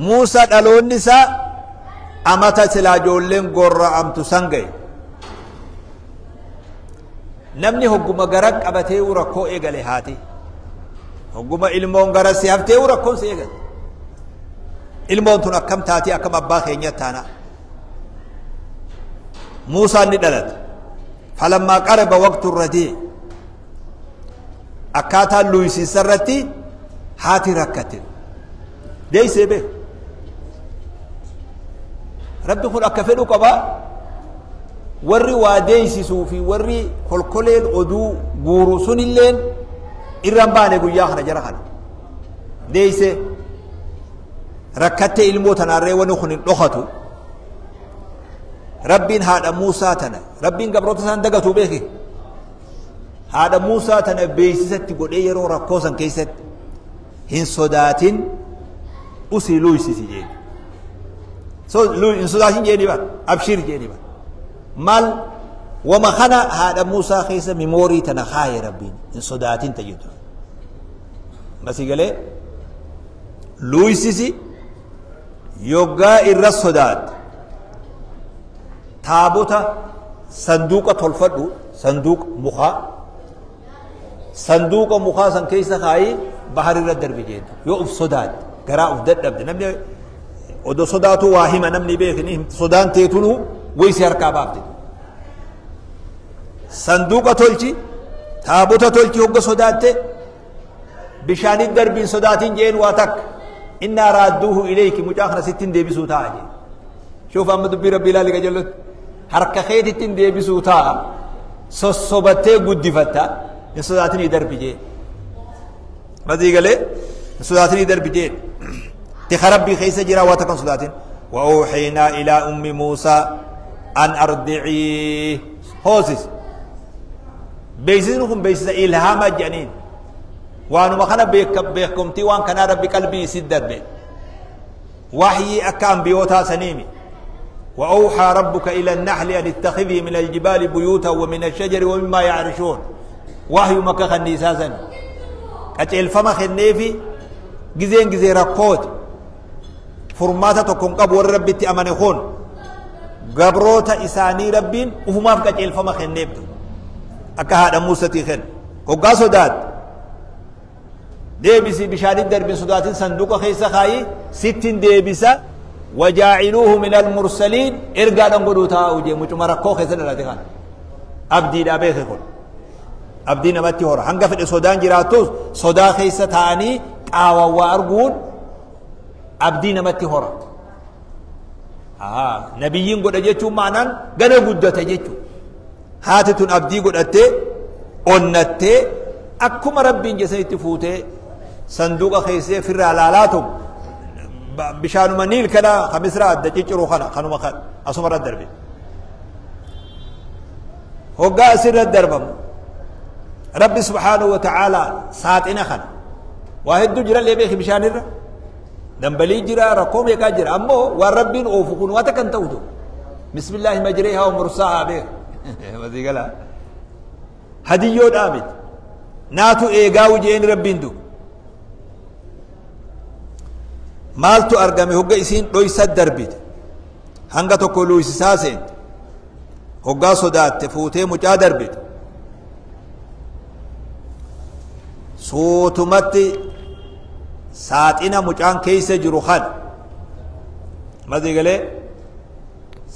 Muusaa dhaloonni isaa amata silaa ijoolleen gorra'amtu san gaye. Namni hogguma gara qabatee rakkoo eegale haati. Hogguma ilmoon gara si haftee rakkoon si eegale. Ilmoon tun akkam taatee akkam abbaa keenya taana. Muusaan ni dhalate. Falammaa qaraba waqtu radii. Akkaataa luuyisiisa irratti haati rakkate. Deeysee beeku. Rabbi kun akka fedhu qaba. Warri waa deeysisuu fi warri kolkoleen oduu guuru sunilleen irra hin baane guyyaa kana jara kana. Deeysee rakkattee ilmoo tanaarree wanni kun hin dhokatu. Rabbiin haadha Muusaa tana rabbiin gabroota isaan dagatuu beeki. Haadha Muusaa tana beeksisatti godhee yeroo rakkoo san keessatti hin sodaatin usii luuysisi jeeni. So hin sodaatin jeeni bara abshir jeeni bara. Maal wama kana haadha Muusaa keessa mimoorii tana kaaye rabbiin hin sodaatin tajitu. Masii galee luuysisi yoggaa irra sodaatte taabota sanduuqa tolfadhu sanduuqa mukaa sanduuqa mukaa san keessa kaayii bahar irra darbi jeetu yoo uf sodaatte garaa uf dadhabde namni odoo sodaatu waa hima namni beekni sodaan teetunu waysi harkaa baafte sanduuqa tolchi taabota tolchi hogga sodaatte bishaanit darbiin sodaatin jeen waa takka innaa raadduuhu ilayki mucaa kana sittin deebisuu ta'a jeen shuuf amma dubbii rabbii ilaali qajeellotti harka keetittiin deebisuu ta'a sossobattee guddifatta hin sodaatinii darbi jeen mazii galee hin sodaatinii darbi jeen tika rabbii keessa jira waa takka hin sodaatin وأوحينا إلى أم موسى أن أرضعيه هوسس بيسنكم بيسس إلهام الجنين وأنا ما خنا بيكمتي وأن كان ربي قلبي يسدد بي وحي أكام بيوتا سنيمي وأوحى ربك إلى النحل أن اتخذي من الجبال بيوتا ومن الشجر ومما يعرشون وحي مكة خنيساسا أتعل فما خنيفي جزين جزي ركوت فرماتا تكون قب والرب تأمنخون قبروتا إساني ربين وفما فك أتعل فما خنيفي أكا هذا موسى تيخن وقاسو داد ديبسي بشاري درب صداتين صندوق خيسا خاي ستين ديبسا وجاعلوه من المرسلين ارغا دنگدو تاو جي مچ مركو خيسن لا تخان ابدي دا بيخ كون ابدي نمتي هور هنگا في سودان جراتوس سودا خيسا تاني قاوا وارغون ابدي نمتي هور نبيين غدا جچو معنان غنا غدته جچو هاتتون ابدي غدته اونته اكما ربين جسيت فوته صندوق خيسه في الرالالاتو bishaanuma niil kana kamisra adda cicciruu kana kanuma kan asuma irra darbe hoggaa asirra darbamu rabbi subhaanahu wa ta'aalaa saaxina kana waa hedduu jira illee beeki bishaan irra dambalii jira rakkoo meeqaa jira ammoo waan rabbiin oofu kun waa takka hin ta'utu bismillaahi majreehaa wa mursaahaa beek masii galaa hadiyyoo dhaamit naatu eegaa jeen rabbiin du maaltu argame hogga isiin dhoysa darbite hanga tokko luuysisaa seente hoggaa sodaatte fuutee mucaa darbite suutumatti saaxina mucaan keessa jiru kan masii galee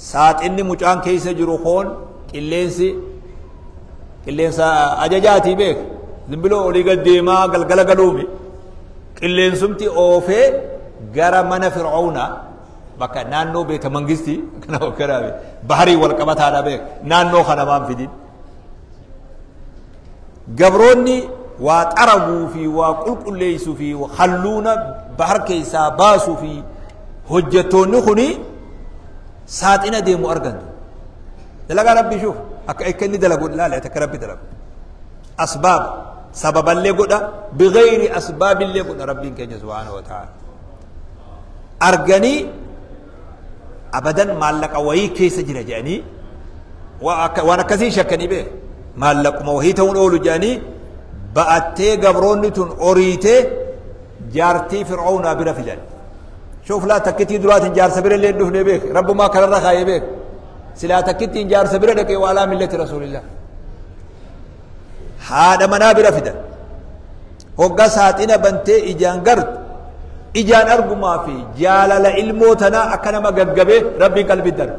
saaxinni mucaan keessa jiru koon qilleensi qilleensa ajajaatii beek zimbiloo olii gad deemaa galgala galuumi qilleensumti oofee gara mana fir'auna bakka naannoo beeka mangisti kana okkaraabe baharii wal qabataadha beek naannoo kana maan fidin gabroonni waa xaraguu fi waa qulqulleessuu fi halluuna bahar keessaa baasuu fi hojjettoonni kuni saaxina deemu argantu dalagaa rabbii shuuf akka akka inni dalagu ilaale akka rabbi dalagu asbaab sababallee godha bigayri asbaabillee godha rabbiin keenya subhaanahu wa ta'ala arganii abadan maallaqa wayii keessa jira jedhanii waan akkasii shakkanii beek maallaquma wayii ta'uun oolu jedhanii ba'attee gabroonni tun oriitee jaartii fir'aawnaa bira fidan Shoof laa takkittii duraatiin jaarsa bira illee dhufne beek rabbumaa kanarra kaayee beek silaa takkittiin jaarsa bira dhaqee waalaa millati rasuulillah. Haadha manaa bira fidan. Hoggaa saaxina bantee ijaan gartu ijaan argumaa fi jaalala ilmoo tanaa akka nama gaggabee rabbiin qalbii darbe.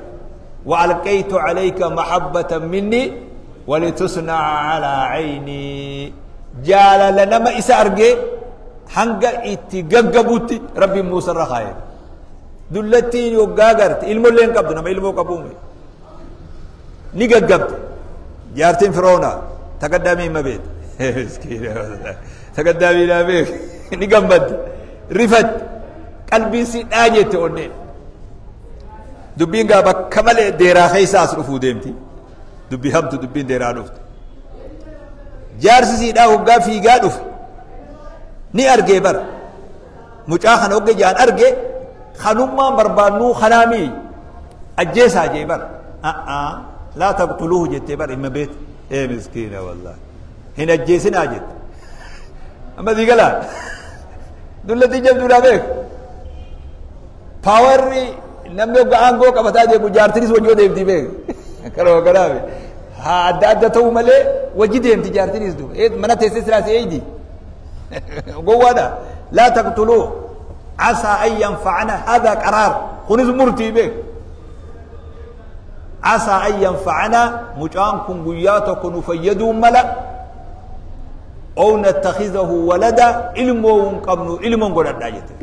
وألقيت عليك محبة مني ولتصنع على عيني جالل نما إسا أرجي hanga itti gaggabutti rabbiin Muusaa irra kaaye. Dullattiin yoggaa garte ilmoollee hin qabdu nama ilmoo qabuume. Ni gaggabde. Jaartiin Firoona taqaddamii hima beekte. Taqaddamii naa beek ni gammadde. Rifatte. Qalbiin si dhaa jette onneen. Dubbiin gaa bakka malee deeraa keessa as dhufuu deemti. Dubbii hamtu dubbiin deeraa dhufte. Jaarsi siidhaa hoggaa fiigaa dhufe. Ni argee bara. Mucaa kana hogga jaan arge kanummaan barbaannuu kanaamii ajjeesaa jee bara. Laa taqtuluuhu jettee bara hima beekte. Ee miskiina wallaahi. Hin ajjeesinaa jette. Amma sii galaa. Dullattii jabduudhaa beek. Paawarri namni hogga aangoo qabataa deemu jaartinis wajjii deemti beek. Karoo kanaaf. Haa adda adda ta'uu malee wajji deemti jaartinis duuba. Mana teessee silaas eeydi. Gowwaadha. Laa taqtuluu asaa an yanfacana hada qaraar. Kunis murtii beek. Asaa an yanfacana mucaan kun guyyaa tokko nu fayyaduu mala. Ow nattakhizahu walada ilmoo hin qabnu ilmoon godhadhaa jette.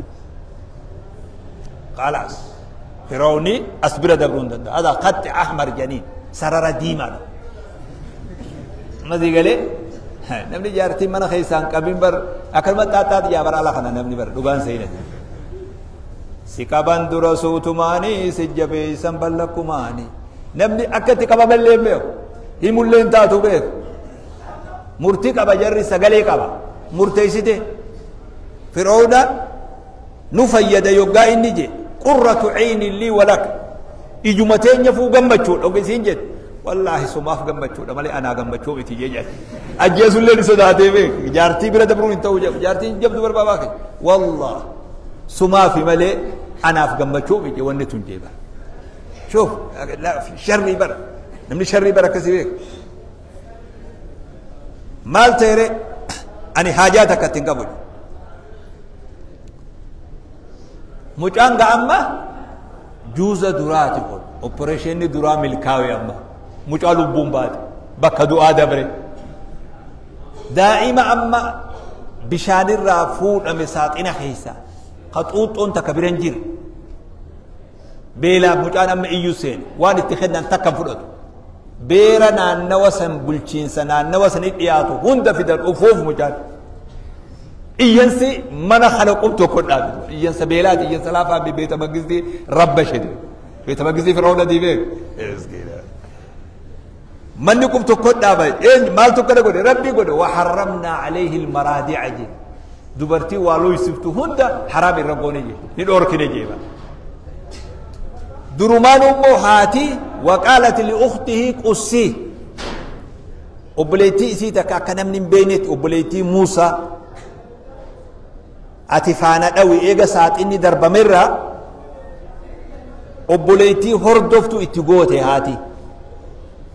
Khalaas. Firoonni as bira dabruu hin danda'u. Hada khatti ahmar janiin sarara diimaadha. Amma sii galee namni jaartii mana keessaan qabin bar akkanuma xaaxaati yaa bara ala kana namni bar dhugaan seenati. Si qaban dura suutumaanii si jabeessan ballakkumaanii. Namni akka itti qabamallee hin beeku. Himullee hin taatu beeku. Murtii qaba jarri sagalee qaba. Murteessite. Firoona nu fayyada yoggaa inni je qurratu cayni lii walak. Ijuma teenya fuu gammachuudha ogisiin jedhe. Wallaahi sumaaf gammachuudha malee anaa gammachuu miti jee jedhe. Ajjeesullee ni sodaatee beek. Jaartii bira dabruun hin ta'u jedhu. Jaartiin jabdu barbaabaa kee. Wallaahi sumaafi malee anaaf gammachuu miti wanni tun jee bara. Shoof sharrii bara. Namni sharrii bara akkasii beek. Maal ta'ere ani haajaa takka ittiin qabu. Mucaan ga'a amma juuza duraati kun. Opereeshinni duraa milkaa'e amma. Mucaa lubbuun baate. Bakka du'aa dabre. Daa'ima amma bishaanirraa fuudhame saaxina keessa. Ka xuuxxoon takka bira hin jirre. Beelaaf mucaan amma iyyuu seene. Waan itti kennan takka hin fudhatu. Beera naannawa san bulchiinsa naannawa sanii dhiyaatu hunda fidan ufuuf mucaan. Iyyansi mana kana qub tokko dhaabitu. Iyyansa beelaati iyyansa laafaa beeta mangistii rabba shede. Beeta mangistii Fir'auna diibee. Manni qub tokko dhaaba. Eenyu maaltu kana godhe? Rabbi godhe. Wa harramnaa alayhi almaraadi'a je. Dubartii waa looysiftu hunda haraam irra goone je. Ni dhoorkine jeeba. Durumaan immoo haati waqaalat liukhtihi qussii. Obboleettii isii takka akka namni hin beeknetti obboleettii Muusaa ati faana dhawi eega saaxinni darbamerraa obboleettii hordoftu itti goote haati.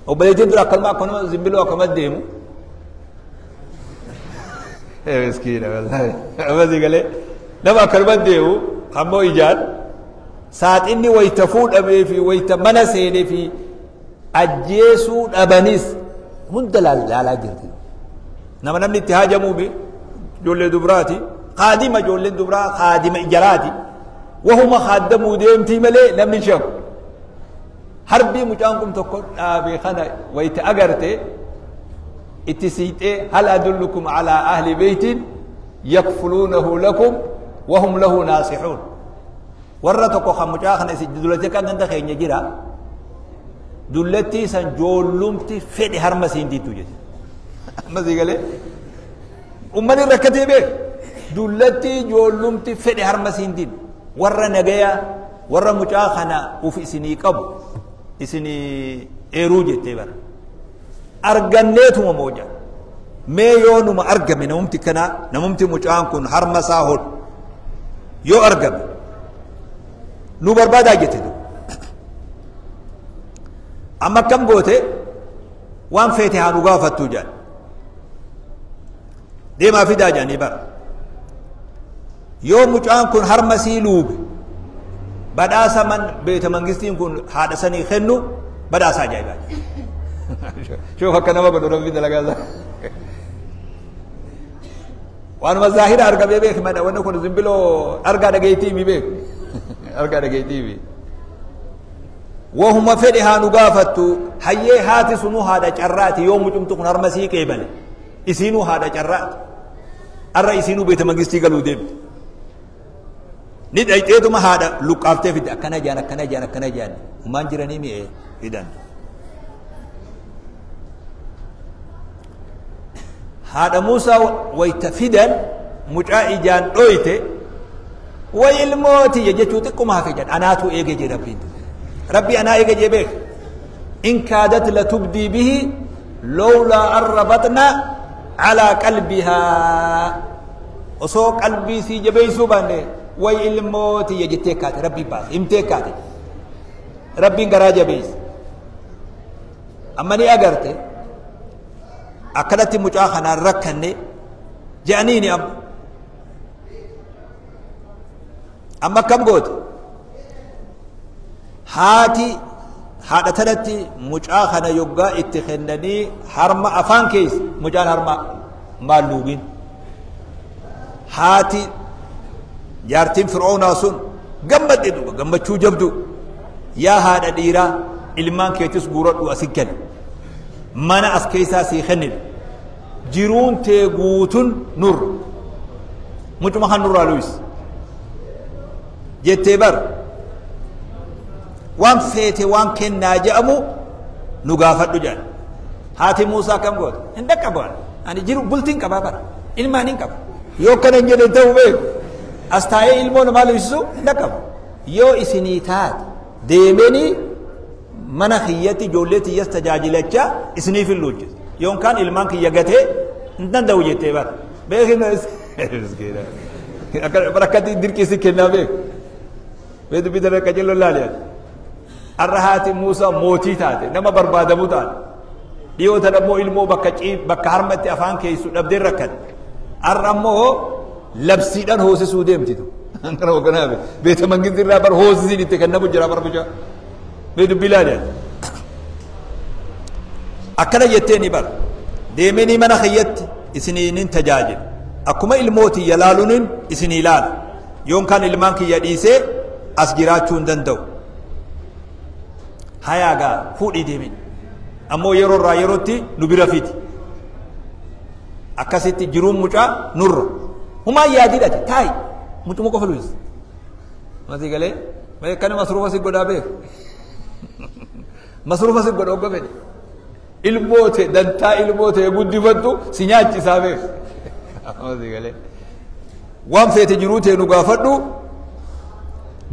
Obboleettiin dura akkanuma akkanuma zimbiloo akkanuma deemu. Miskiina wallaahi. Amma si galee nama akkanuma deemu ammoo ijaan saaxinni wayita fuudhamee fi wayita mana seenee fi ajjeesuu dhabanis hunda laalaa jirti. Nama namni itti haajamuufi ijoollee dubaraati. Kaadima ijoolleen dubaraa kaadima ijaraati. Wahuma kaaddamuu deemtii malee namni shakku. Harbii mucaan kun tokko dhaabe kana wayita agarte itti siixee hal adullukum alaa ahli beeytin yakfuluunahu lakum wahum lahu naasixuun. Warra tokko kan mucaa kana isin dullatti kan ganda keenya jira. Dullattii san joollumti fedhe harma siin diittu jette. Amma sii galee uummanni rakkatee beek. Dullattii joollumti fedhe harma siin diin. Warra nagaya warra mucaa kana uf isinii qabu isinii eeruu jettee bara. Arganneetuma mooja. Mee yoo numa argame namumti kana namumti mucaan kun harma isaa hodhu yoo argame Nu barbaadaa jette du. Amma akkam goote waan feete haa nu gaafattuu jedhan. Deemaa fidaa jedhanii bara. Yoo mucaan kun harma sii luube badhaasa man beeta mangistiin kun haadha sanii kennu badhaasa ajaa'ibaa jedha. Shoof akka nama godhu rabbi dalagaa isaa. Waanuma zaahira argamee beeki madha wanni kun zimbiloo argaa dhageettii mi beeku. Argaa dhageettii mi. Wahuma fedhe haa nu gaafattu hayyee haati sunuu haadha carraati yoo mucumtu kun harma sii qeebale isiinuu haadha carraati. Arra isiinuu beeta mangistii galuu deemte. Ni dhayxeetuma haadha luqqaaftee fidde akkana jaan akkana jaan akkana jaan humaan jiranii mi'ee fidan. Haadha Muusaa wayta fidan mucaa ijaan dhoyte way ilmooti jechuu xiqquma hafe jedhan anaatu eege jee rabbiin. Rabbi anaa eege jee beek. In kaadat latubdii bihi lawlaa an rabatna calaa qalbihaa. Osoo qalbii sii jabeessuu baanne way ilmooti jettee kaate rabbi baase himtee kaate. Rabbiin garaa jabeesse. Amma ni agarte akkanatti mucaa kanaan rakkanne je'aniini amma. Amma akkam goote? Haati haadha tanatti mucaa kana yoggaa itti kennanii harma afaan keessa mucaan harma maal luugin. Haati jaartiin Fir'oonaa sun gammadde duuba gammachuu jabdu yaa haadha dhiiraa ilmaan keetis guuradhu asi gali mana as keessaa sii kennina jiruun tee guutun nurra mucuma kan nurraa luwis jettee bar waan feete waan kennaa je'amu nu gaafadhu jedhan. Haati Muusaa kam goote? Hin dhaqqabu ani jiru bultiin qabaa bara ilmaan hin qaba yoo akkana hin jedhe ta'uu beeku as taa'ee ilmoo namaa luwisisu hin dhaqqabu yoo isinii taate deemanii mana kiyyatti ijoollee tiyyas tajaajilachaa isiniif hin luuchisa yookaan ilmaan kiyya gatee hin danda'u jettee bara beekin akkatti dirqii si kennaa beeku beeku bitara qajeeloo laali arra haati Muusaa mootii taate nama barbaadamu taate dhiyoo tan ammoo ilmoo bakka bakka harmatti afaan keessu dhabdee rakkatte arra ammoo labsiidhaan hoosisuu deemtitu kana hoogganaa beeta mangisti irraa bar hoosisiin itti kennamu jira bar mucaa mee dubbii laali akkana jettee ni bara deemanii mana kiyyatti isiniinin tajaajila akkuma ilmoo tiyya laaluun isinii laala yookaan ilmaan kiyya dhiisee as jiraachuu hin danda'u. Hayaagaa fuudhii deemin ammoo yeroo irraa yerootti nu bira fidi akkasitti jiruun mucaa nurra humaan yaadidhate taa'i mucuma qofa luwis masii galee mee akkana masruufa si godhaa beeku masruufa si godha hogga fedhe ilmoo ta'e dantaa ilmoo ta'e guddifattu si nyaachisaa beeku masii galee waan feete jiruu ta'e nu gaafadhu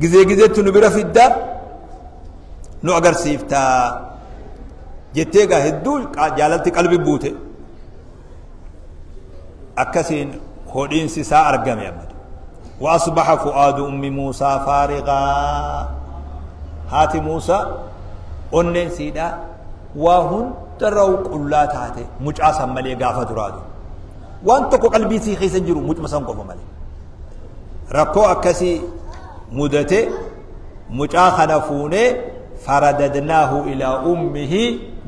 gizee gizeetti nu bira fidda nu agarsiiftaa jettee gaa hedduu jaalalti qalbi buute akkasiin hodhiinsi isaa argame amma. وأصبح فؤاد أم موسى فارغا هاتي موسى أنن سيدا وهن تروا قلا تاتي مجاسا ملي غافة درادو وان تكو قلبي سي خيسن جرو مج مسان قفو ملي ركو أكسي مدته مجا خنفونه فرددناه إلى أمه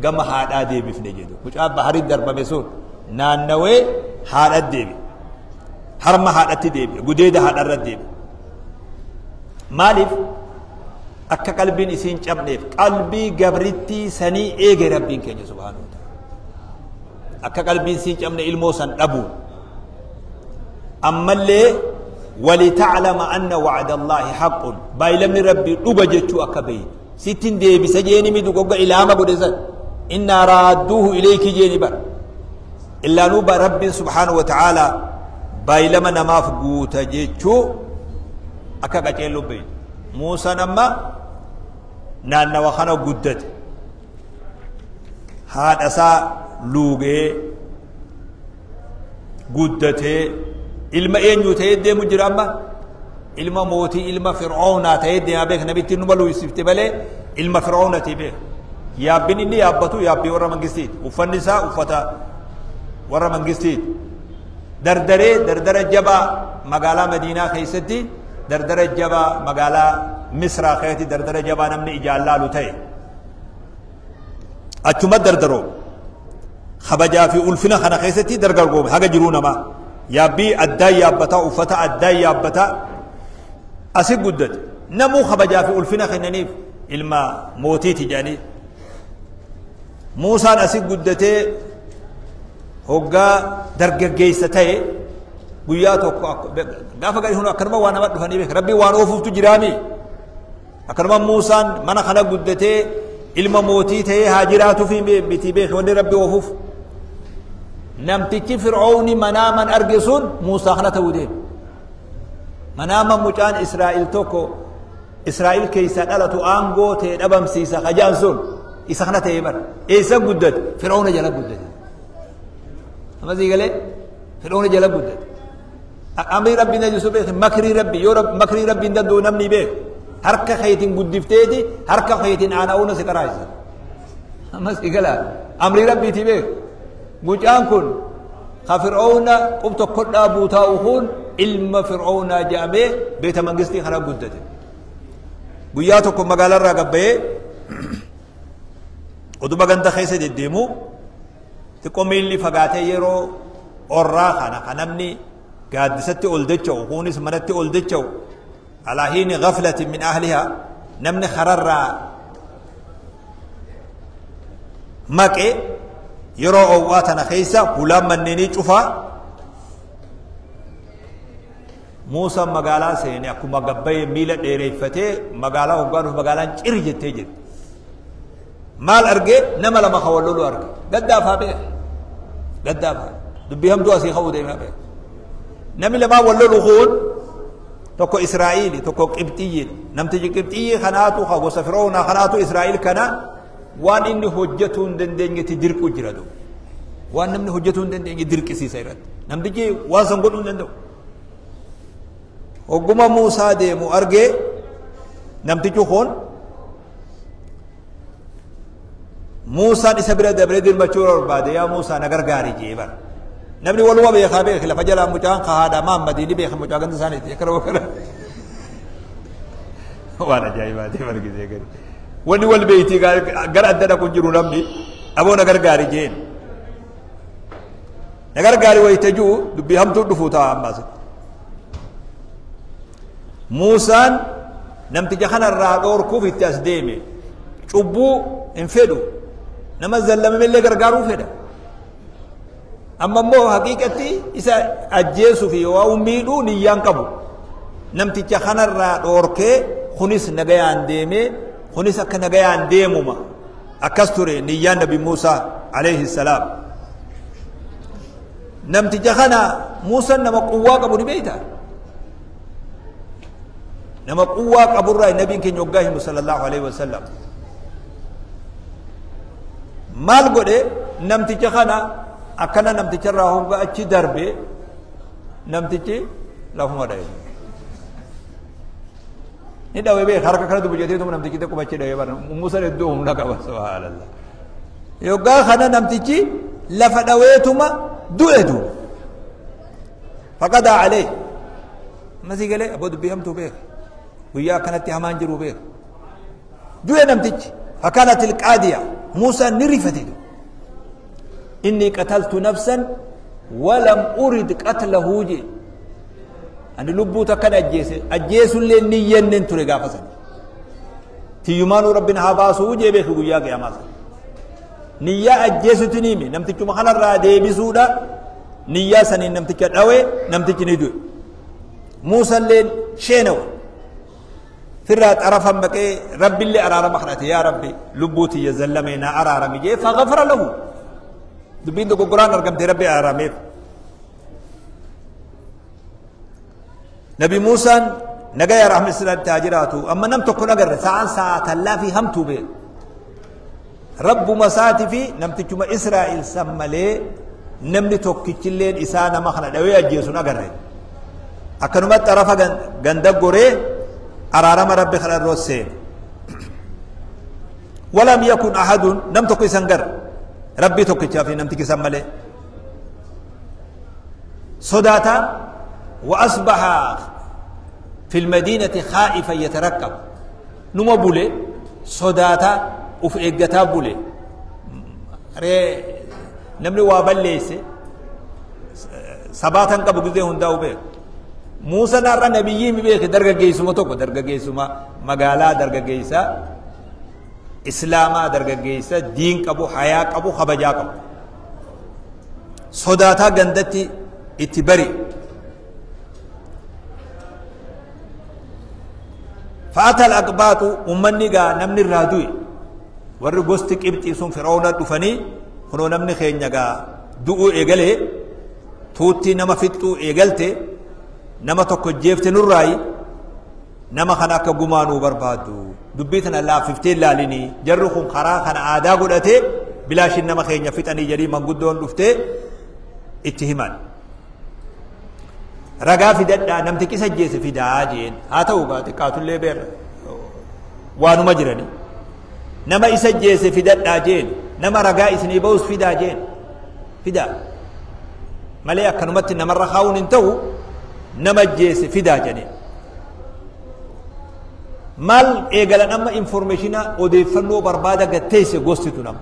كما هذا ديبي في نجدو مجا بحري درب مسون نانوي هذا ديبي harma haadhatti deebi'e gudeeda haadharra deebi'e maaliif akka qalbiin isiin cabneef qalbii gabrittii sanii eege rabbiin keenya subhaanahu wa ta'ala akka qalbiin isiin cabne ilmoo san dhabu ammallee walitaclama anna wacda allaahi haqqun baay'ilamni rabbii dhuga jechuu akka beeytu sittin deebisa jeeni mi dugogga ilaama godhe san innaa raadduuhu ilayki jeeni bara illaanuu rabbiin subhaanahu wa ta'aalaa baay'ilama namaaf guuta jechuu akka qaceelloo beeytu Muusaan amma naannawa kana guddate haadha isaa luugee guddatee ilma eenyu ta'ee deemu jira amma Ilma mootii ilma fir'oownaa ta'ee deemaa beek nabittiin numa luysifte malee ilma fir'oownati beek. Yaabbin inni yaabbatu yaabbii warra mangistiiti. Uffanni isaa uffata warra mangistiiti. Dardaree dardara jabaa magaalaa Madiinaa keessatti dardara jabaa magaalaa Misraa keessatti dardara jabaa namni ijaan laalu ta'e. Achuma dardaroo kabajaa fi ulfina kana keessatti dargaggoome haga jiruu namaa. Yaabbii addaa yaabbataa uffata addaa yaabbataa asi guddate namuu kabajaa fi ulfina kennaniif ilma mootiiti jedhanii. Muusaan asi guddatee hoggaa dargaggeessa ta'e guyyaa tokko gaafa gadi hunu akkanuma waa nama dhufanii beeka rabbiin waan oofuuftu jiraami. Akkanuma Muusaan mana kana guddatee ilma mootii ta'ee haa jiraatuu fi miti beeka wanni rabbi oofuuf. Namtichi Fir'oowni manaaman arge sun Muusaa kana ta'uu deema. Manaaman mucaan Israa'el tokko Israa'el keessaa dhalatu aangoo ta'e dhabamsiisa kajaan sun isa kana ta'ee bara. Eessa guddate? Fir'oowna jala guddate. Amma sii galee Fir'oowna jala guddate. Amri rabbi na jisu beek makrii rabbi yoo makrii rabbi hin danda'u namni beek harka keetiin guddifteeti harka keetiin aana'uuna si qaraayisa. Amma sii galaa amri rabbiiti beek. Mucaan kun ka Fir'oowna qub tokko dhaabuu taa'u kun ilma Fir'oownaa jedhamee beeta mangistii kana guddate. Guyyaa tokko magaalarraa gabbayee utuma ganda keessa deddeemu xiqqoo miilli fagaatee yeroo orraa kana ka namni gaaddisatti ol dacha'u kunis manatti ol dacha'u alaa hiini ghaflatin min ahlihaa namni kararraa maqee yeroo owwaa tana keessa hulaan manneenii cufaa Muusaan magaalaa seene akkuma gabbayee miila dheereeffatee magaalaa hoggaa dhufu magaalaan ciri jettee jirti. Maal argee nama lama kan wal lolu arge. Gaddaafaa beeka. Gaddaafaa. Dubbii hamtuu asii ka'uu deemaa beeka. Namni lamaan wal lolu kun tokko Israa'eeli tokko Qibxiyyiidha. Namtichi Qibxiyyi kanaatu ka gosa Fir'oownaa kanaatu Israa'el kana waan inni hojjetuu hin dandeenyetti dirqu jira duuba. Waan namni hojjetuu hin dandeenye dirqisiisa irratti. Namtichi waan san godhuu hin danda'u. Hogguma Muusaa deemu argee namtichi kun Muusaan isa bira dabree dirmachuu barbaade yaa Muusaa na gargaari jee bara. Namni waluma beekaa beeki lafa jalaa mucaan ka haadha Mahammadii ni beeka mucaa ganda isaaniiti akkana akkana. Waan ajaa'ibaati bargisee gadi. Wanni wal beektii gara adda dhaqu jiru namni aboo na gargaari jeen. Na gargaari wayita jiru dubbii hamtuu dhufuu ta'a ammaas. Muusaan namticha kanarraa dhoorkuuf itti as deeme. Cubbuu hin fedhu. Nama zallamame gargaaruu fedha. Amma immoo haqiiqatti isa ajjeesuu fi waa miidhuu niyyaan qabu. Namticha kanarraa dhoorkee kunis nagayaan deemee kunis akka nagayaan deemuma. Akkas ture niyyaan Nabi Muusaa alayhi salaam. Namticha kana Muusaan nama quwwaa qabu ni beektaa? Nama quwwaa qaburraa nabiin keenya hoggaa himu sallallahu alaihi wasallam. Maal godhe namticha kana akkana namticharraa hoggaa achi darbe namtichi lafuma dhaye. Ni dhawe beek harka kana dubbateetuma namtichi tokko achi dhawe bara Muusaan hedduu humna qaba subhaanallah. Yoggaa kana namtichi lafa dhaweetuma du'e duuba. Faqadaa alee. Masii galee aboo dubbii hamtuu beek. Guyyaa akkanatti hamaan jiru beek. Du'e namtichi. Fakkaanat ilqaadiya. Muusaan ni rifate. Inni qataltu nafsan walam urid qatlahu je. Ani lubbuu takkan ajjeese. Ajjeesullee ni yenneen ture gaafa sana. Tiyyumaanuu rabbiin haa baasuu jee beeku guyyaa qiyaamaa sana. Niyyaa ajjeesutu ni hime. Namtichuma kanarraa deebisuudha. Niyyaa saniin namticha dhawe namtichi ni du'e. Muusaallee sheenawe. Firraa xarafan baqee rabbillee araarama kadhate yaa rabbi lubbuu tiyya zallamee naa araarami jee faghafara lahu. Dubbiin dogoggoraan argamte rabbi araarameef. Nabi Muusaan nagaya rahmi islaatti haa jiraatu amma nam tokko nagarre sa'aan sa'a tallaa fi hamtuu beeku. Rabbuma isaati fi namtichuma Israa'el san malee namni tokkichilleen isaa nama kana dhawee ajjeesu nagarre. Akkanumatti xarafa ganda goree araarama rabbi kadharroo seene. Walam yakun ahadun nam tokko isan gar rabbii tokkichaa fi namtichi isan malee. Sodaataa wa asbaha fi lmadiinati khaa'ifan yatarakkab numa bule sodaataa uf eeggataa bule. Ree namni waa balleesse sabaatan qabu gizee hundaa'u beeku. Muusaan har'a nabiyyii mi beeke dargaggeessuma tokko dargaggeessuma magaalaa dargaggeessa islaamaa dargaggeessa diin qabu hayaa qabu kabajaa qabu. Sodaataa gandatti itti bari. Fa'ata al-aqbaatu uummanni gaa namni irraa du'e warri gosti qibxii sun fir'auna dhufanii kunoo namni keenya gaa du'uu eegalee tuutti nama fixxuu eegalte nama tokko jeefte nurraayi nama kana akka gumaanuu barbaaddu dubbii tana laaffiftee ilaalinii jarri kun karaa kana aadaa godhatee bilaashin nama keenya fixanii jedhii manguddoon dhuftee itti himan. Ragaa fidadhaa namtichi isa jeese fidaa jeen haa ta'u gaa xiqqaatullee beerra waanuma jirani nama isa jeese fidadhaa jeen nama ragaa isinii ba'us fidaa jeen fidaa malee akkanumatti namarra kaa'uun hin ta'u nama jeese fidaa jedheen. Maal eegalan amma informeeshina odeeffannoo barbaada gatteesse gostitu nama.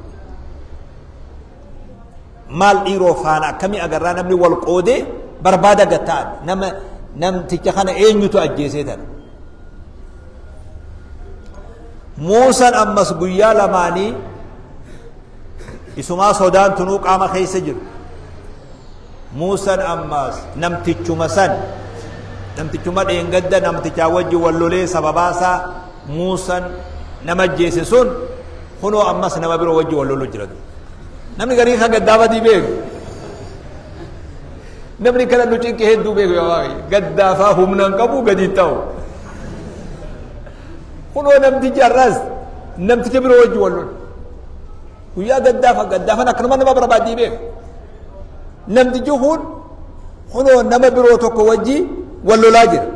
Maal dhiiroo faana akkamii agarraa namni wal qoodee barbaada gattaan nama namticha kana eenyutu ajjeesee tana. Muusaan ammas guyyaa lamaanii isumaa sodaan tunuu qaama keessa jiru. Muusaan ammas namtichuma san namtichuma dheengadda namtichaa wajji wal lolee sababaasaa Muusaan nama ajjeese sun kunoo ammas nama biroo wajji wal lolu jira. Namni garii kan gaddaafatii beeku. Namni kana nu cinqe hedduu beeku yaa waaqi. Gaddaafaa humna hin qabu gadi hin ta'u. Kunoo namtichi har'as namticha biroo wajji wal lolu. Guyyaa gaddaafa gaddaafan akkanuma nama barbaaddii beeku. Namtichi kun kunoo nama biroo tokko wajji wal lolaa jira.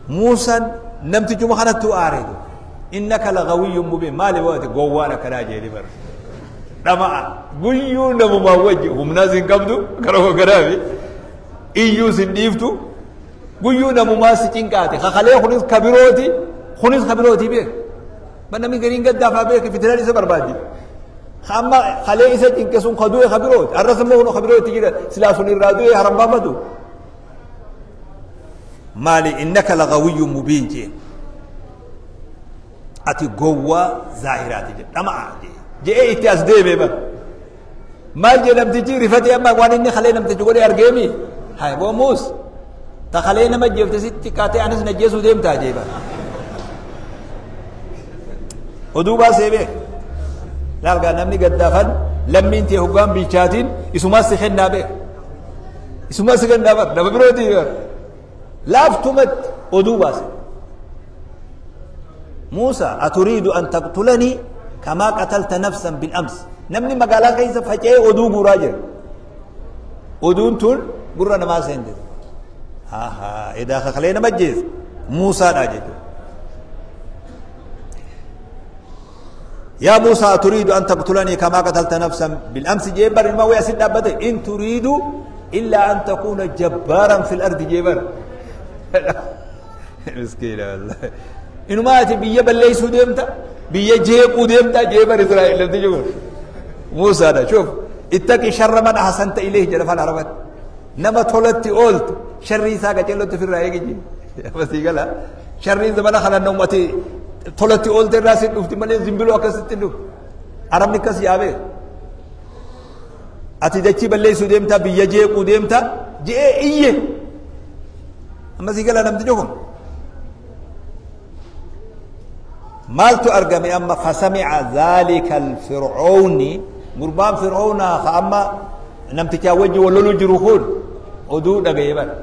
Muusaan namtichuma kanattu aareetu. Innaka lagawiyyun mubiin maali waati gowwaan akkanaa jedhi bara. Dhama'a guyyuu namumaa wajji humnaas hin qabdu karaa kanaafi iyyuus hin dhiiftu guyyuu namumaa si cinqaate kakalee kunis kabirooti kunis kabirooti beek. Namni gariin gaddaafaa beek fitinaan isa barbaaddi. Amma kalee isa cinqe sun ka du'e kabirooti arras immoo kun kabirooti jira silaa sun irraa du'e harambaafatu. Maali innaka lagawiyyun mubiin jeen. Ati gowwaa zaahiraati jedhe dhama'a jedhee itti as deemee bara. Maal jedhe namtichi rifatee amma waan inni kalee namtichi godhe argeemi. Haa boo Muus ta kalee nama jeefte sitti kaatee anis na jeesuu deemtaa jee bara. Oduu baasee beek. Laal gaa namni gaddaafan lammiin tee hoggaan bilchaatiin isumas si kennaa beek. Isumas si kennaa bara nama birootii bara. Laaftumatti oduu baase. Muusa aturiidu an taqtulanii kamaa qatalta nafsan bil-ams. Namni magaalaa keessa faca'ee oduu guuraa jira. Oduun tun gurra namaa seente. Haa edaa kakalee nama ajjeese Muusaadha jechuudha. Yaa Muusaa aturiidu an taqtulanii kamaa qatalta nafsan bil-amsi jee bar ilma wayii asin dhaabbate in turiidu illaa an takuuna jabbaaran fil ardi jee bar. Miskiina wallahi. Inumaa ati biyya balleessuu deemta biyya jeequu deemta jee bar Israa'el namtichi kun. Muusaadha shuf ittaqi sharra man ahsanta ilayhi jedha afaan Arabaatti. Nama tolatti ooltu sharrii isaa qaceellotti ofirraa eegi jee. Masii gala sharriin zamana kana namatti tolatti oolte irraa si dhufti malee zimbiloo akkasitti dhufti. Arabni akkas yaabee. Ati dachii balleessuu deemta biyya jeequu deemta je'ee iyye. Amma sii gala namtichi kun. Maaltu argame amma fasami'a dhaalika al-fir'ooni gurbaan fir'oonaa ka amma namtichaa wajji wal lolu jiru kun oduu dhagaye bara.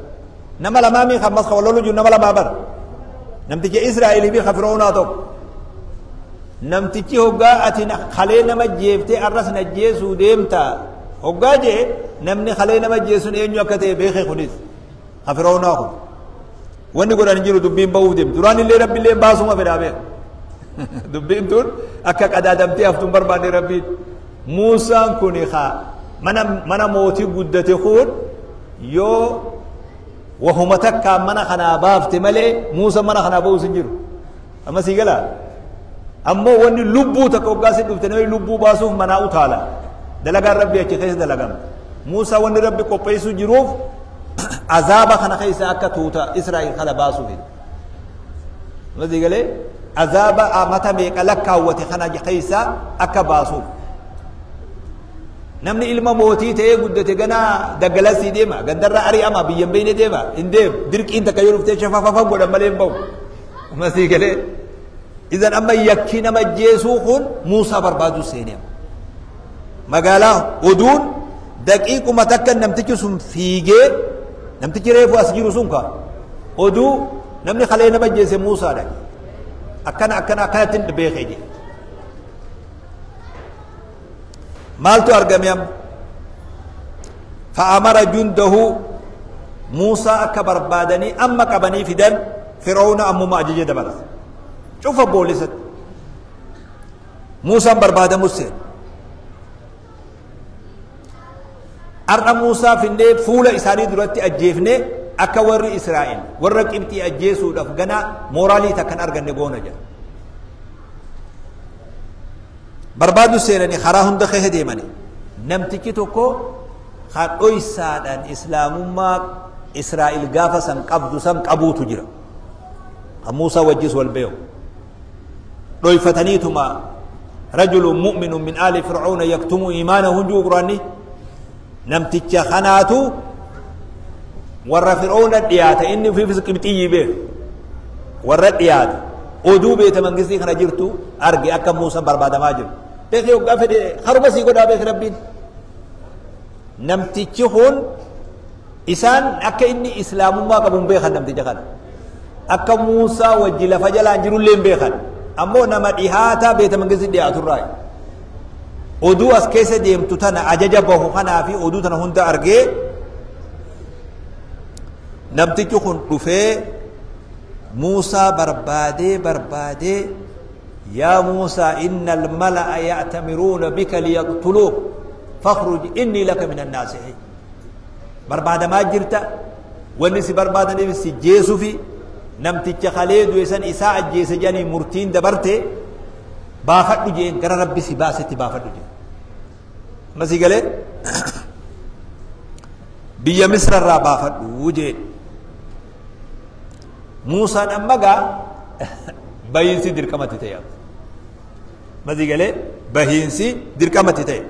Nama lamaa mii ammas ka wal lolu jiru nama lamaa bara. Namticha Israa'elii fi ka fir'oonaa tokko. Namtichi hoggaa ati kalee nama jeeftee arras na jeesuu deemta hoggaa jee Namni kalee nama ajjeesuun eenyu akka ta'e beekee kunis ha Fir'aawnaa kun wanni godhan hin jiru dubbiin ba'uuf deemti. Duraan illee Rabbi illee baasuma fedhaa beeka. Dubbiin tun akka qadaadamtee haftu hin barbaanne Rabbiin. Muusaan kun haa mana mootii guddate kun yoo wahuma takkaan mana kanaa baafte malee Muusa mana kanaa ba'uus hin jiru. Amma sii galaa? Ammoo wanni lubbuu takka hoggaa si dhufte namni lubbuu baasuuf manaa utaala. Dalagaan Rabbi achi keessa dalagama. Muusaa wanni Rabbi qopheessuu jiruuf azaaba kana keessa akka tuuta Israa'el kana baasuuf. Amma sii galee azaaba amata meeqa lakkaawwate kana keessa akka baasuuf. Namni ilma mootii ta'ee guddate ganaa daggalasii deema, gandarra ari'ama, biyya hin beekne deema, hin deemu. Dirqiin takka yoo dhuftee shafafafa godhan malee hin ba'u. Amma sii galee. Idan amma yakki nama ajjeesuu kun Muusaa barbaaduu seenee. Magaalaa oduun daqiiquma takka namtichi sun fiigee, namtichi reefu as jiru sun ka oduu namni kalee nama ajjeese Muusaadha. Akkana akkana akkanatti hin beekee jedhe. Maaltu argame amma? Fa'amara jundahu Muusaa akka barbaadanii amma qabanii fidan Fir'aawna ammuma ajaja dabarse. Cufa boolisatti. Muusaan barbaadamus seene. Har'a Muusaa finnee fuula isaanii duratti ajjeefnee akka warri Israa'el warra Qibxii ajjeesuudhaaf ganaa mooraalii takka hin arganne goona jedha. Barbaadu seenanii karaa hunda keessa deemanii namtichi tokko kan dhoysaadhaan islaamummaa Israa'el gaafa san qabdu san qabuutu jira. Kan Muusaa wajjis wal beeku. Dhoyfataniituma rajulun mu'minun min aali fir'auna yaktumu iimaanahu hunduu quraanni namticha kanaatu warra fir'auna dhiyaata inni ofiifis qibxiyyii beeku. Warra dhiyaata oduu beeta mangistii kana jirtu arge akka Muusaan barbaadamaa jiru. Beekee hoggaa fedhe haruma sii godhaa beeke Rabbiin. Namtichi kun isaan akka inni islaamummaa qabu hin beekan namticha kana. Akka Muusaa wajji lafa jalaan jirullee hin beekan. Ammoo nama dhihaataa beeta mangistii dhiyaaturraa. Oduu as keessa deemtu tana ajaja bahu kanaa fi oduu tana hunda argee namtichi kun dhufee Muusaa barbaadee barbaadee yaa Muusaa innal mala'a ya'tamiruuna bika liyaqtuluuk fakhruj inni laka minan naasihiin. Barbaadamaa jirta wanni si barbaadaniif si jeesufi namticha kalee du'e san isaa ajjeese jedhanii murtiin dabarte baafadhu jeen gara Rabbi si baasetti baafadhu jeen. Amma si galee biyya Misra irraa baafadhu jeen. Muusaan amma gaa bahiinsi dirqamatti ta'e. Amma si galee bahiinsi dirqamatti ta'e.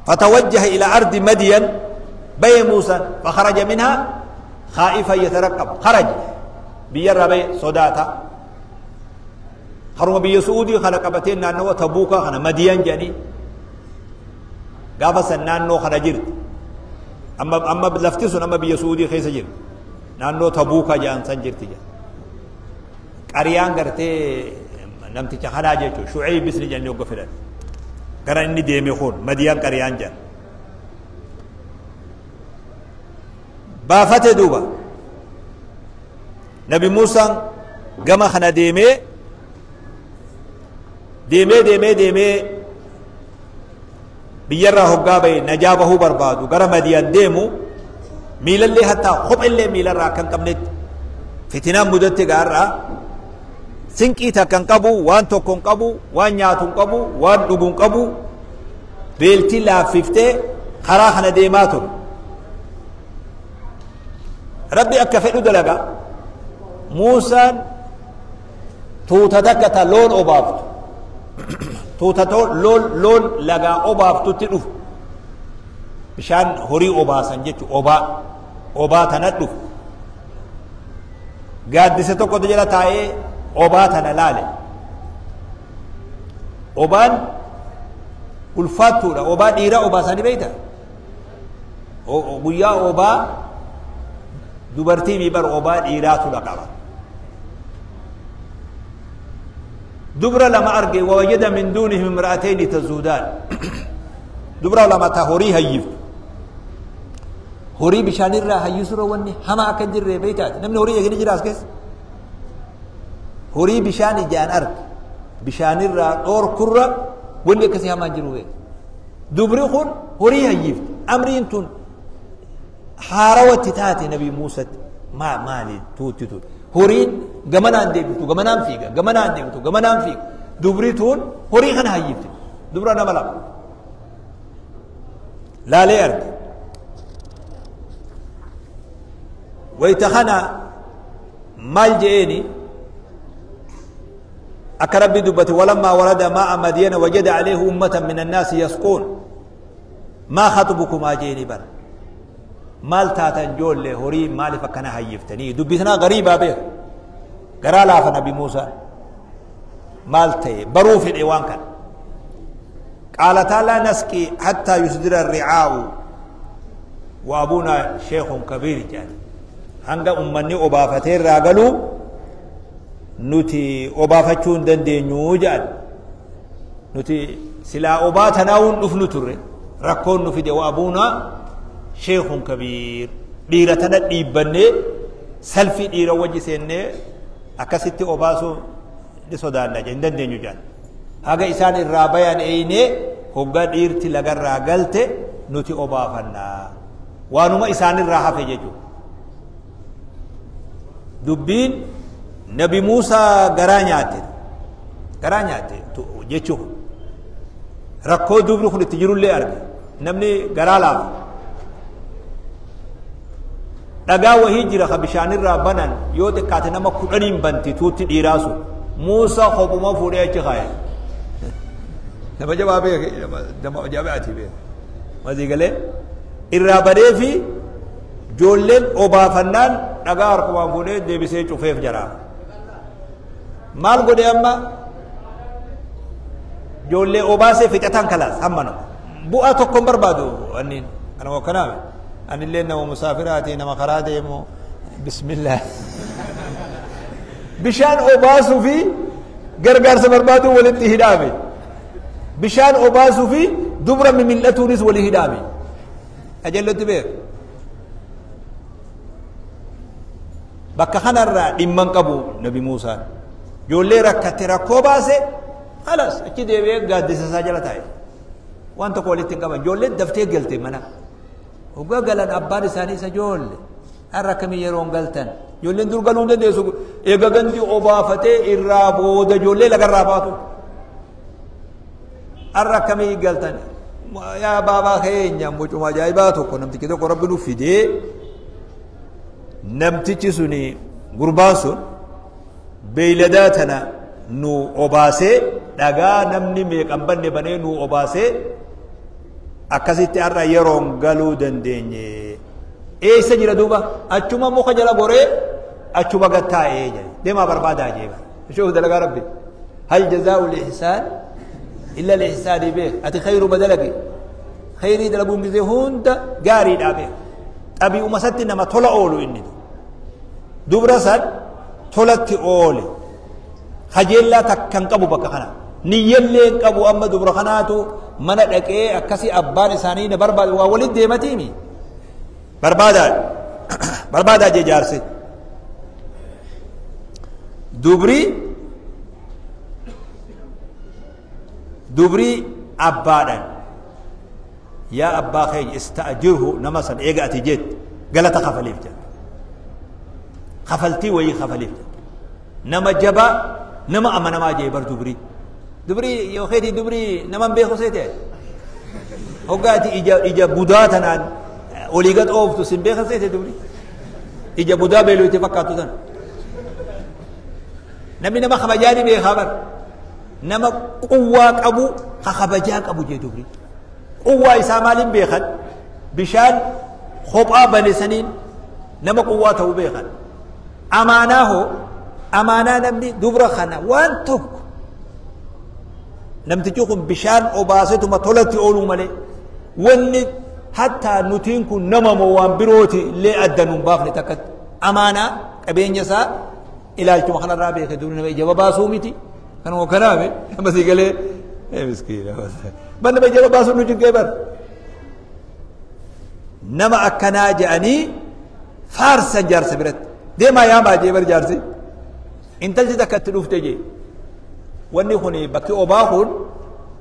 فتوجه إلى أرض مدين بي موسى فخرج منها خائفا يترقب. خرج بيرى بي صداتا خرم بي سعودي خلق بتين نانو تبوكا خنا مدين جاني قافا سنانو خنا جرت أما لفتسون أما بي سعودي خيس جرت نانو تبوكا جان سنجرت جان قريان قرتي نمتي خنا جيتو شعيب بسني جان يوقف gara inni deeme kun Madiyaan qariyaan jedhan. Baafate duuba. Nabi Muusaan gama kana deemee deemee deemee deemee biyyarraa hoggaa bahe najaa bahuu barbaadu gara Madiyaan deemu miilallee hattaa kophellee miilarraa akka hin qabnetti fitinaan mudatte gaarraa sinqii takka hin qabu, waan tokko hin qabu, waan nyaatu hin qabu, waan dhugu hin qabu, beeltii laaffiftee karaa kana deemaa ture. Rabbi akka fedhu dalaga. Muusaan tuuta takka ta loon obaaftu. Tuuta loon lagaa obaaftutti dhufu. Bishaan horii obaasan jechuun obaa. Obaa tana dhufu. Gaaddisa tokkotu jala taa'ee obaa tana laale. Obaan ulfaattuudha. Obaa dhiiraa obaasanii beektaa? Guyyaa obaa dubartii miibar obaa dhiiraatu dhaqaba. Dubra lama arge wawajada min duunihim imra'atayni tazuudaan. Dubra lama ta horii hayyiftu. Horii bishaanirraa hayyisura wanni hama akka hin jirre beektaati. Namni horii eeganii jira as keessa. Horii bishaan ijaan arge bishaanirraa dhoorkurra wanni akkasii hamaan jiru beeka. Dubri kun horii hayyifti. Amriin tun haarawatti taate Nabi Muusatti. Maa maali tuutti tun. Horiin gamanaan deebiftu gamanaan fiiga gamanaan deebiftu gamanaan fiiga. Dubri tun horii kana hayyifti. Dubra nama lama. Laalee arge. Wayita kana maal je'eeni akka Rabbi dubbate walammaa warada maa'a Madyana wajada alayhi ummatan min annaasi yasquun maa khaxbukumaa je'eeni bara maal taatan joollee horii maaliif akkana hayyiftanii dubbii tanaa gariibaa beeku garaa laafa Nabi Muusaan maal ta'e baruu fedhe waan kana qaalataa laa nasqii hattaa yusdira ricaa'u wa abuunaa sheekhun kabiir jedhan hanga ummanni obaafatee irraa galuu nuti obaafachuu hin dandeenyu jedhan nuti silaa obaa tanaawuun dhufnu turre rakkoon nu fide wa abuunaa sheekhun kabiir dhiira tana dhiibbannee salfii dhiira wajji seennee akkasitti obaasuu ni sodaanna hin dandeenyu jedhan haga isaan irraa bayan eeynee hoggaa dhiirti lagarraa galte nuti obaafannaa waanuma isaan irraa hafe jechuudha. Dubbiin Nabi Muusaa garaa nyaate jechuun rakkoo dubri kun itti jirullee arge namni garaa laafa. Dhagaa wahii jira ka bishaanirraa banan yoo xiqqaate nama 10 banti tuutti dhiiraa sun Muusaa kophuma fuudhee achi kaaye. Nama jabaa beeke nama jabaati beeke. Masii galee irraa badee fi joolleen obaafannaan dhagaa harkumaan fuudhee deebisee cufeef jara. Maal godhe amma joollee obaasee fixatan kalaas hamma nama. Bu'aa tokko hin barbaadu anniin kanuma kanaame. Anillee nama musaafiraati nama karaa deemu bismillah. Bishaan obaasuu fi gargaarsa barbaaduu walitti hidhaame. Bishaan obaasuu fi dubra mimil'atuunis walii hidhaame. Ajallotti beeku. Bakka kanarraa dhimma hin qabu Nabi Muusaan. Ijoollee rakkate rakkoo baase khalas achi deebi'ee gaaddisa isaa jala taa'e. Waan tokko walitti hin qaban. Ijoolleen daftee galte mana. Hoggaa galan abbaan isaanii isa ijoolle. Har'a akkamii yeroon galtan. Ijoolleen dur galuu hin dandeessu. Eega gandi obaafatee irraa booda ijoollee lagarraa baatu. Har'a akkamii galtan. Yaa baabaa keenya mucuma ajaa'ibaa tokko namtichi tokko rabbi nuuf fidee namtichi suni gurbaan sun beeyladaa tana nu obaasee dhagaa namni meeqan banne banee nu obaasee akkasitti har'a yeroon galuu dandeenye. Eessa jira duuba? Achuma muka jala goree achuma gad taa'ee jedhe. Deemaa barbaadaa jee bara. Shuu dalagaa rabbi. Hal jazaa'u l-ihsaan illa l-ihsaanii beek. Ati khayruma dalagi. Khayrii dalaguun gisee hunda gaariidhaa beek. Xabii'uma isatti nama tola oolu inni. Dubra san tolatti oole. Kajeellaa takka hin qabu bakka kana. Niyyallee hin qabu amma dubra kanaatu mana dhaqee akkasii abbaan isaanii na barbaadu waa walitti deematiimi. Barbaadaa barbaadaa jee jaarsi. Dubri dubri abbaadhaan yaa abbaa keenya ista'jirhu nama san eega ati jette galata kafaliif jedha. Kafaltii wayii kafaliif jedha. Nama jabaa nama amanamaa jee bar dubrii. Dubrii yoo keetii dubrii nama hin beeku seete. Hoggaa ati ija budaa tanaan olii gad ooftu sin beekan seete dubrii. Ija budaa beeluu itti fakkaattu tana. Namni nama kabajaa ni beekaa bar. Nama quwwaa qabu ka kabajaa qabu jee dubrii. Quwwaa isaa maaliin beekan? Bishaan kophaa bane saniin nama quwwaa ta'uu beekan. Amaanaa hoo amaanaa namni dubra kana waan tokko namtichi kun bishaan obaasetuma tolatti ooluu malee wanni hattaa nutiin kun nama moo waan birooti illee adda nuun baafne takkatti amaanaa qabeenya isaa ilaalchuma kanarraa beeke dubri nama ija babaasuu miti kanuma kanaame amma sii galee miskiina ban nama ija babaasuu nu cinqee bar Nama akkanaa je'anii faarsan jaarsa biratti. Deemaa yaamaa jee bar jaarsi. Intalti takka itti dhufte jee. Wanni kun bakki obaa kun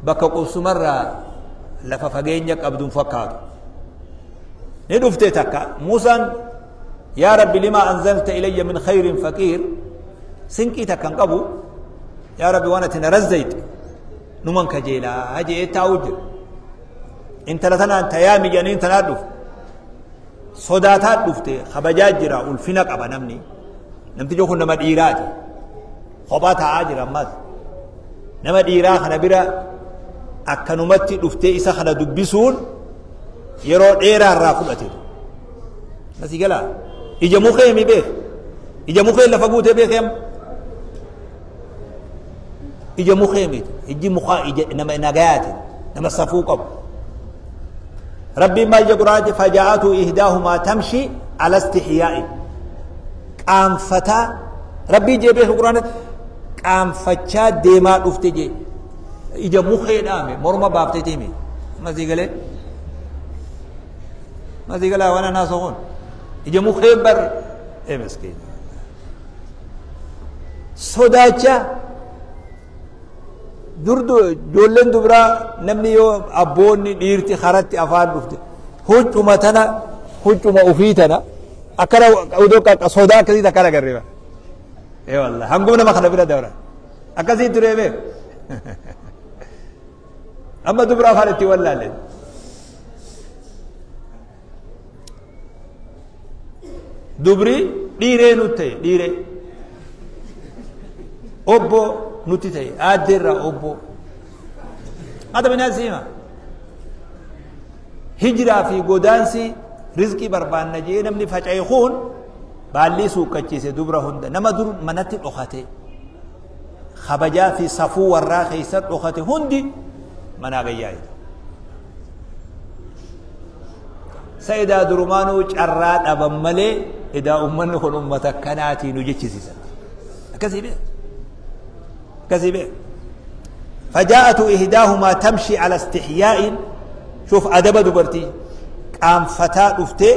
bakka qubsumarraa lafa fageenya qabduun fakkaatu. Ni dhufte takka. Muusaan yaa Rabbi limaa anzalta ilayya min khayrin faqiir sinqii takka hin qabu yaa Rabbi waan ati na razzayte numan kajeelaa jee taa'u jira. Intala tanaan tayaami jedhanii tanaa dhufe. Sodaataa dhufte kabajaa jira ulfina qaba namni. Namtichi kun nama dhiiraati. Kophaa taa'aa jira ammas. Nama dhiiraa kana bira akkanumatti dhuftee isa kana dubbisuun yeroo dheeraa irraa fudhate. Nasii galaa. Ija mukee mi beek. Ija mukee lafa guutee beekee amma. Ija mukee miti. Ijji mukaa ija nama nagayaati. Nama safuu qabu. Rabbiin maal jedhu Qur'aanatti fajaa'atu ihdaahuma tamshi ala istihyaa'in. Qaanfataa Rabbiin jee beeku Qur'aanatti qaanfachaa deemaa dhufte jee. Ija mukee dhaame morma baaftee tiimi. Masii galee. Masii galaa waan anaa soqoon. Ija mukee bar. Ee miskiin. Sodaachaa dur ijoolleen dubiraa namni yoo abboonni dhiirti karatti afaan dhufte huccuma tana huccuma ufii tana akkana odoo qaqqa sodaa akkasii takka agarre bara. Ee wallahi hanguma nama kana bira dabra akkasii turee beek amma dubra afaan itti wallaalle. Dubri dhiiree nutti ta'e dhiiree obbo nutti ta'e aaddeerraa obbo hata bineensi hima hijiraa fi godaansi rizqii barbaanna jee namni faca'e kun baallii suukkachiise dubra hunda nama dur manatti dhokate kabajaa fi safuu warraa keessa dhokate hundi manaa gayyaa'e. Sa edaa durumaanuu carraa dhaban malee edaa ummanni kun ummata akkanaatii nu jechisiisan. Akkasii bee. Akkasii bee. فجاءت إحداهما تمشي على استحياء شوف أدب دبرتي قام فتاة أفتي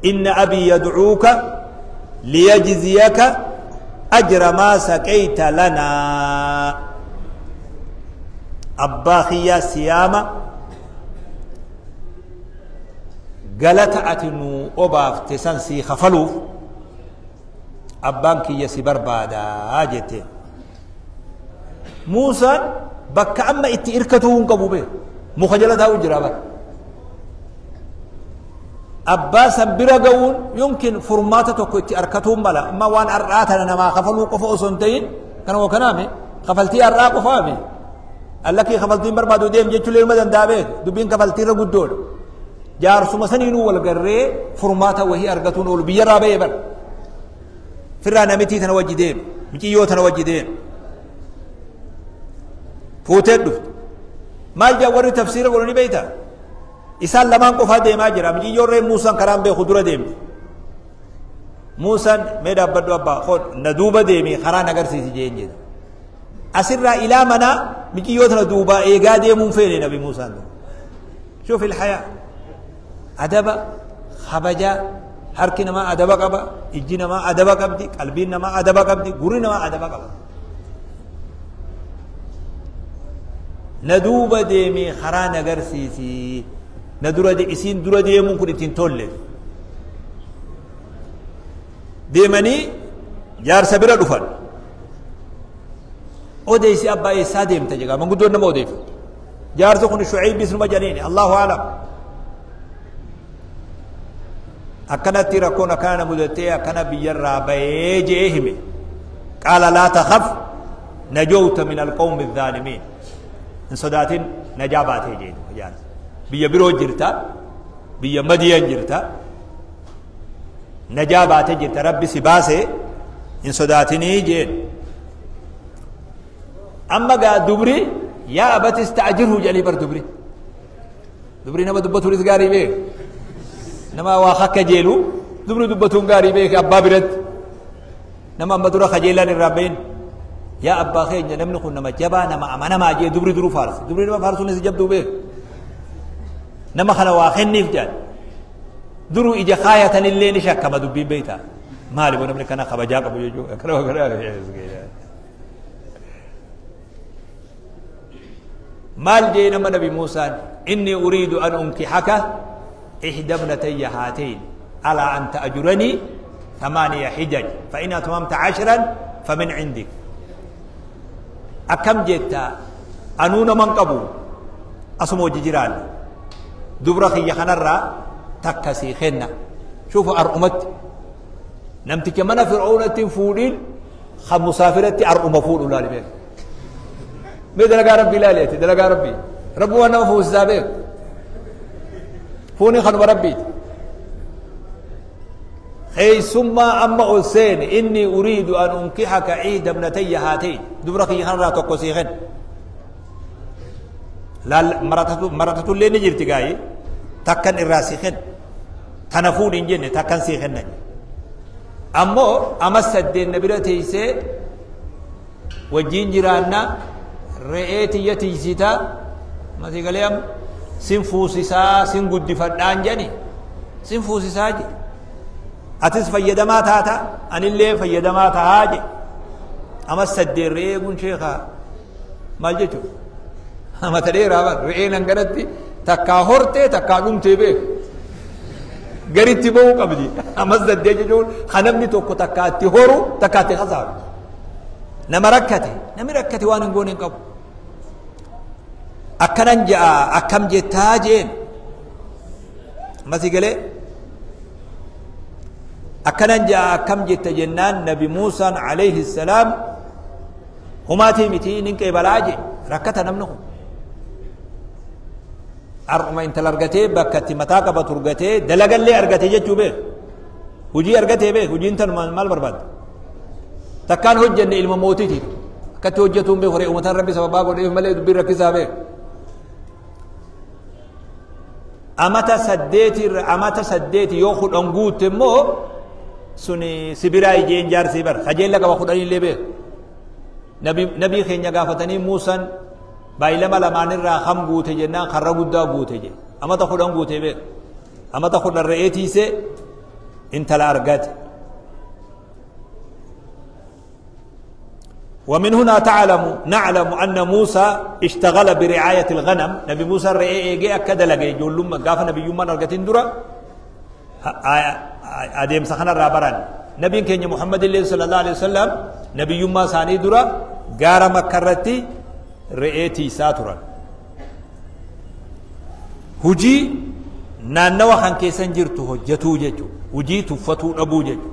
إن أبي يدعوك ليجزيك أجر ما سقيت لنا أبا خيا سياما galata ati nu obaafte san sii kafaluuf abbaan kiyya si barbaadaa jetteen. Muusaan bakka amma itti irkatuu hin qabu bee muka jala taa'u jira bara. Abbaa san bira ga'uun yumkin furmaata tokko itti arkatuun mala amma waan har'aa tana namaa kafaluu qofa osoo hin ta'in kanuma kanaame kafaltii har'aa qofaame allakii kafaltiin barbaadu deem jechuun ilma danda'a beek dubbiin kafaltiirra guddoodha. Jaarsuma saniinuu wal garree furmaata wahii argatuun oolu biyyarraa ba'ee bara. Firraa namitii tana wajji deema miciyyoo tana wajji deema. Fuutee dhufte. Maal jaa warri tafsiira godhanii beektaa? Isaan lamaan qofaa deemaa jira. Miciyyoon ree Muusaan karaan beeku dura deemte. Muusaan mee dhaabbadhu abbaa na duuba deemee karaa na agarsiisi jeen jedha. Asirraa ilaa manaa miciyyoo tana duubaa eegaa deemuun feene nabi Muusaan. Shuuf ilhayaa. Adaba kabajaa harki namaa adaba qaba ijji namaa adaba qabdi qalbiin namaa adaba qabdi gurri namaa adaba qaba. Na duuba deemee karaa na agarsiisi na dura isiin dura deemuun kun ittiin tolle. Deemanii jaarsa bira dhufan. Odeessi abbaa eessaa deemta jedha manguddoon nama odeeffatu. Jaarsa kun Shu'ayb isnuma jedhaniini Allahu a'lam. Akkanatti rakkoon akkana na mudattee akkana biyyarraa bahee je'ee hime. Qaala laa takhaf najawta min alqawmi adh-dhaalimiin. Hin sodaatin najaa baatee jee jaarsa. Biyya biroo jirta biyya Madiyan jirta najaa baatee jirta rabbi si baase hin sodaatinii jeen. Amma gaa dubri yaa abati ista'jirhu jedhanii bar dubri. Dubri nama dubbatuunis gaarii beek. Nama waa akka jeelu dubri dubbatuun gaarii beek abbaa biratti. Nama amma dura kajeelaan irraa bahin yaa abbaa keenya namni kun nama jabaa nama amanamaa jee dubri duruu faarsa. Dubri nama faarsuunis jabduu beek. Nama kana waa kenniif jedhan. Duruu ija kaayatanillee ni shakkama dubbiin beeyta. Maali boo namni kana kabajaa qabu jechuudha. Kana kana. Maal jee nama Nabi Muusaan? Inni uriidu an unkihaka ihda ibnatayya haatain alaa an ta'juranii 8 xijaj fa in atmamta 10 famin cindik. Akkam jetta? Anuu naman qabu, asuma hojii jiraan, dubra kiyya kanarraa takka sii kenna. Shuufu, ar'umatti namticha mana Fir'aunatti hin fuudhin, kan musaafiratti ar'uma fuudhu. Laali, beek mee dalagaa Rabbii ilaali ati. Dalagaa Rabbii, Rabbi waan nama fuusisaa beek. Fuuni kanuma Rabbiiti. Keessummaa amma ol seene, inni uriidu an unkihaka ihda ibnatayya haatain, dubra kiyya kanarraa tokko sii kenna. Laal, maratatullee ni jirti gaayi. Takkan irraa sii kenna, tana fuudhi hin jenne, takkan sii kenna. Ammoo ama saddeen na bira teeysee wajjiin jiraanna, re'ee tiyya tiysita, masii galee am sin fuusisaa, sin guddifadhaan jedhani, sin fuusisaa jedhe. Atis fayyadamaa taata, anillee fayyadamaa tahaa jedhe. Ama saddeen re'ee eeguun, sheekaa, maal jechuudha? Mata dheeraa bar. Re'een hanganatti takkaa hortee takkaa dhumtee beeku garitti ba'uu qabdi. Ammas saddeen jechuun kan namni tokko takkaa itti horu, takkaa itti kasaaru. Nama rakkate, namni rakkate waan hin goone hin qabu. Akkanan ja'a, akkam jettaa jeen. Masii galee, akkanan ja'a, akkam jetta jennaan, Nabi Muusaan alayhi salaam humaatii miti, nin qeebalaa je. Rakkata namni kun har'uma intala argatee, bakka itti mataa qabatu argatee, dalagallee argate jechuu beek, hujii argatee beek. Hujiin tanuma maal barbaadda? Takkaan hojjenne ilma mootiiti, akkatti hojjetuun beek. Horee uummataan Rabbi sababaa godheef malee dubbiin rakkisaa beek. Amata 8 amata 8 yoo 10 guutte immoo suni sibiraa ijeen jaarsii bar kajeella qaba, 10illee beek. Nabii keenya gaafatanii, Muusaan baay'ilama lamaanirraa kam guute jennaan, karra guddaa guute je. Amata 10 guute beek. Amata 10 re'ee tiisee intala argate. ومن هنا نعلم أن موسى اشتغل برعاية الغنم. نبي موسى رئي إيجي أكد لقي جولم قاف نبي يومان أرغتين درا أديم سخنا الرابران. نبي كان محمد الله صلى الله عليه وسلم نبي يوما ساني درا غار مكرتي رئيتي ساترا. hujii naannawa kan keessan jirtu hojjetuu jechu, hujii tuffatuu dhabuu jechu.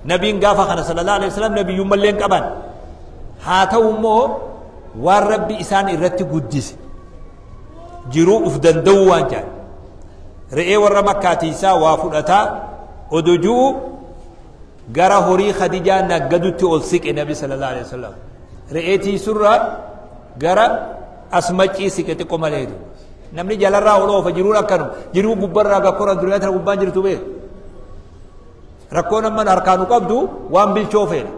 Nabiin gaafa kana sallallahu alaihi wasallam nabiyyummallee hin qaban. Haa ta'u immoo waan Rabbi isaan irratti guddise jiruu uf danda'uu waan jedhan, re'ee warra Makkaatiisaa waa fudhataa odoju'u gara horii Khadijaa naggadutti ol siqe. Nabi sallallahu alaihi wasallam re'ee tiisurraa gara asmaccii siqe xiqqo maleetu. Namni jalarraa ol oofa. Jiruun akkanuma, jiruu gubbarraa gakkoran. Duniyaa tana gubbaan jirtu beeku rakkoon amma harkaanu qabdu waan bilchoo feena.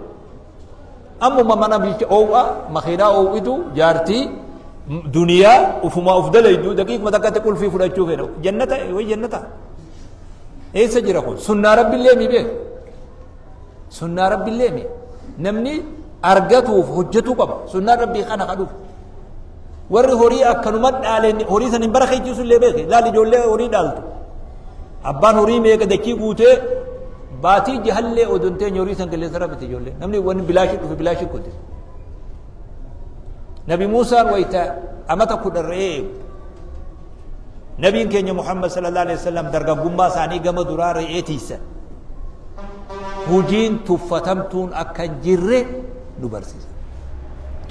Ammuma mana bilcha oow'a, makiinaa oow'itu, jaartii, duniyaa ufumaa uf dalaydu, daqiiquma takkatti qulfii fudhachuu feena. Jannata way, jannata eessa jira kun? Sunnaa Rabbillee mi beeku, sunnaa Rabbillee mi. Namni argatuuf hojjetuu qaba. Sunnaan Rabbii kana kadhuuf warri horii akkanuma dhaaleen horii san hin barakeechisu illee beeke. Laal, ijoollee horii dhaaltu, abbaan horii meeqa dachii guutee, baatii jahallee odon teenya horii san qilleensa rabbite ijoollee. Namni wanni bilaashii dhufe bilaashii kutte. Nabi Muusaan wayta amata 10 re'ee eegu, nabiin keenya Muhammad sallallahu alaihi wasallam dargaggummaa isaanii gama duraa re'ee tiisan. Hujiin tuffatamtuun akka hin jirre nu barsiisa.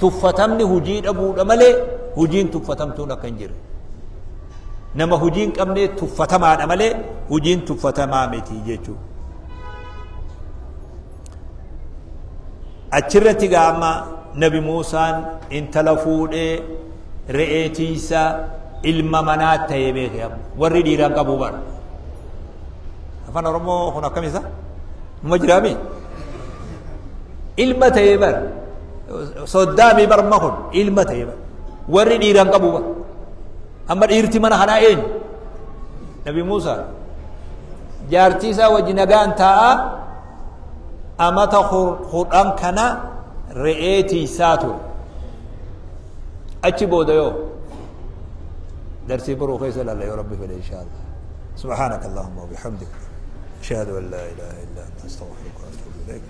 Tuffatamni hujii dhabuudha malee hujiin tuffatamtuun akka hin jirre. Nama hujii hin qabne tuffatamaadha malee hujiin tuffatamaa miti jechuudha. Achirratti gaa amma Nabi Muusaan intala fuudhee, re'ee tiisaa, ilma manaa ta'ee beeke. Amma warri dhiiraan qabu bara. Afaan Oromoo kun akkam isa? Numa jiraami? Ilma ta'ee bar. Soddaami barma kun ilma ta'ee bar. Warri dhiiraan qabu bar. Amma dhiirti mana kanaa eenyu? Nabi Muusaa. Jaartii isaa wajji nagaan taa'a amata 10 kana re'ee tiisaa ture. Achi booda yoo darsii boruu keessa ilaalla yoo Rabbi fedhe insha Allah. سبحانك اللهم وبحمدك أشهد أن لا إله إلا أنت أستغفرك وأتوب إليك.